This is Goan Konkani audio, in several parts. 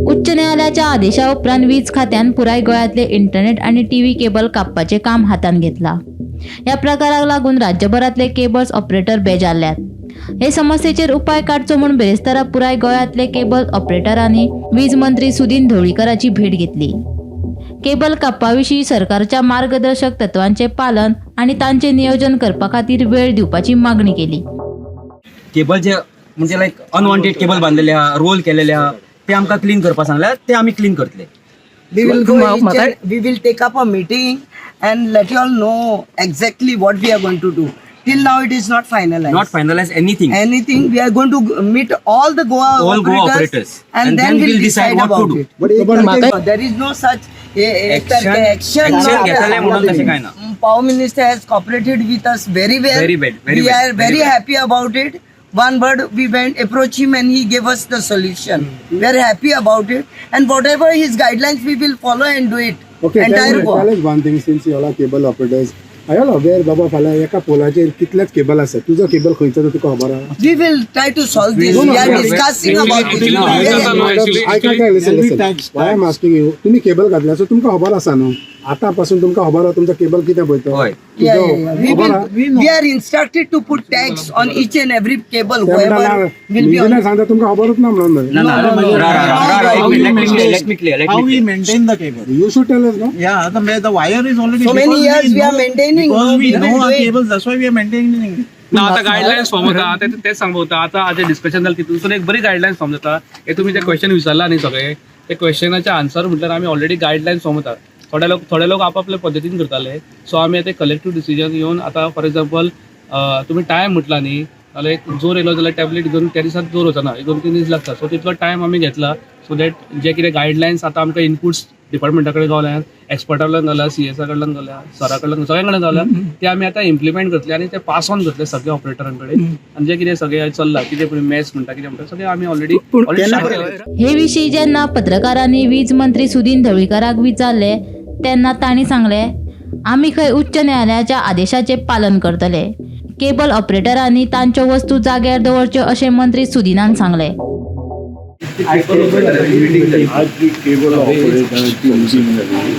उच्च न्यायालयाच्या आदेशा उपरांत वीज खात्यान पुराय गोंयांतले इंटरनेट आनी टीव्ही केबल कापपाचें काम हातांत घेतलां. ह्या प्रकाराक लागून राज्यभरांतले केबल्स ऑपरेटर बेजारल्यात. हे समस्येचेर उपाय काडचो म्हूण बिरेस्तारा पुराय गोंयांतले केबल ऑपरेटरांनी वीज मंत्री सुदिन ढवळीकराची भेट घेतली. केबल कापपा विशीं सरकारच्या मार्गदर्शक तत्वांचें पालन आनी तांचें नियोजन करपा खातीर वेळ दिवपाची मागणी केली. केबल जे म्हणजे लायक अनवॉन्टेड केबल बांधलेले आहा, रोल केलेले आहा, ते आमकां क्लीन करपाक सांगल्या, ते आमी क्लीन करतले. We will go each and we will take up a meeting and let you all know exactly what we are going to do. Till now, it is not finalized. Not finalize anything. Anything. We are going to meet all the Goa All Goa operators, operators. And then we'll decide what to about do. it. There is no such Action- action. Action घेतले म्हणून तशें काय ना. Power Minister has cooperated with us very well. Very well, very We well, are very very well. Happy about it. One word, we went approach him and he gave us the solution. We are happy about it, and whatever his guidelines, we will follow and do it. Okay, Entire tell, Goa. tell us one thing, since you all are cable operators, are you all aware बाबा फाल्यां एका पोलाचेर कितलेच केबल आसा? तुजो केबल खंयचो तो तुका खबर आहा? We will try to solve this. No, no, We are no, discussing about it. No, actually- I can listen, listen. Why I'm asking you, तुम्ही केबल घातल्या, सो तुमकां खबर आसा न्हू? आतां पासून तुमकां खबर आहा तुमचो केबल कितें पळय तो? हय. Yeah, तुजो yeah, yeah. We खबर will, आहा? we are instructed to put tags on each and every cable, ते म्हणटा whoever ना, will be on. Engineer सांगता तुमकां खबरूच ना म्हणून मरे. ना ना, No, no, no. रा रा रा रा, एक minute, let me clear, let me clear, let How me we clear. Maintain the cable? You should tell us, no? Yeah, the wire is already. So many because years we are know- maintaining, Because no, we we will know our do it. cables, that's why we are maintaining it. ना, आता गायडलायन्स फॉर्म जाता, आतां तेच सांगपा वता. आतां आतां डिस्कशन जालें, तितून एक बरी गायडलायन्स फॉर्म जाता. हे तुमी जे क्वेश्चन विचारला न्ही सगळे, ते क्वेश्चनाचे आन्सर म्हटल्यार आमी ऑलरेडी गायडलायन्स फॉर्म जाता. थोडे लोक आपापले पद्दतीन करताले, सो आमी आतां कलेक्टीव डिसिजन घेवन, आतां फॉर एग्जाम्पल तुमी टायम म्हटला न्ही, जाल्यार एक जोर येयलो जाल्यार टॅबलेट घेवन त्या दिसात जोर वचना, एक 2-3 दीस लागता. सो तितलो टायम आमी घेतला, सो that जे कितें गायडलायन्स आतां आमकां इनपुट्स डिपार्टमेंटा कडेन गावल्या, एक्सपर्टा कडल्यान गावल्या, सीएसा कडल्यान गावल्या, सरा कडल्यान, सगळ्यां कडेन गावल्या, ते आमी आतां इम्प्लिमेंट करतले आनी ते पास ऑन करतले सगळे ऑपरेटरां कडेन. आनी जे कितें सगळें चल्लां, कितें पळय मॅस म्हणटा, कितें म्हणटा, सगळें आमी ऑलरेडी ऑलरेडी स्टार्ट केलें. हे विशीं जेन्ना पत्रकारांनी वीज मंत्री सुदिन ढवळीकराक विचारले तेन्ना तांणी सांगले, आमी खंय उच्च न्यायालयाच्या आदेशाचे पालन करतले. केबल ऑपरेटरांनी तांच्यो वस्तू जाग्यार दवरच्यो अशें मंत्री सुदिनान सांगले. आज जी केबल ऑपरेटरांची मिटींग जाली,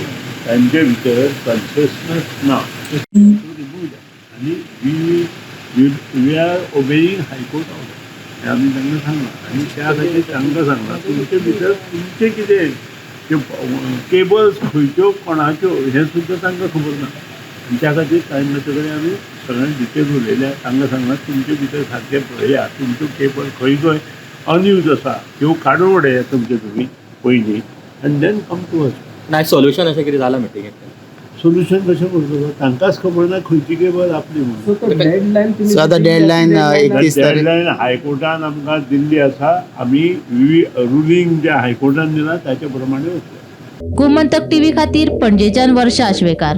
तांचे भितर कन्सेसनस ना आनी we are obeying High Court order हें आमी तांकां सांगलां. आनी त्या खातीर तांकां सांगलां, तुमचे भितर तुमचें कितें त्यो केबल्स खंयच्यो कोणाच्यो हें सुद्दां तांकां खबर ना. आनी त्या खातीर तांचे कडेन आमी सगळ्यांक डिटेल उलयल्या. तांकां सांगलां, तुमचे भितर सारकें पळया, तुमच्यो केबल खंय खंय अनयूज आसा त्यो काडून उडयात तुमचे तुमी पयलीं आनी then come to us. नाही, सोल्युशन अशें कितें जालां मिटिंगेंतल्यान? सोल्युशन कशें करतलो? तांकांच खबर ना खंयची केबल आपली म्हणून. सो आता डेडलायन 31 तारीख. डेडलायन हायकोर्टान आमकां दिल्ली आसा. आमी रुलींग जे हायकोर्टान दिला ताच्या प्रमाणे वतले. गोमंतक टीव्ही खातीर पणजेच्यान वर्षा आश्वेकार.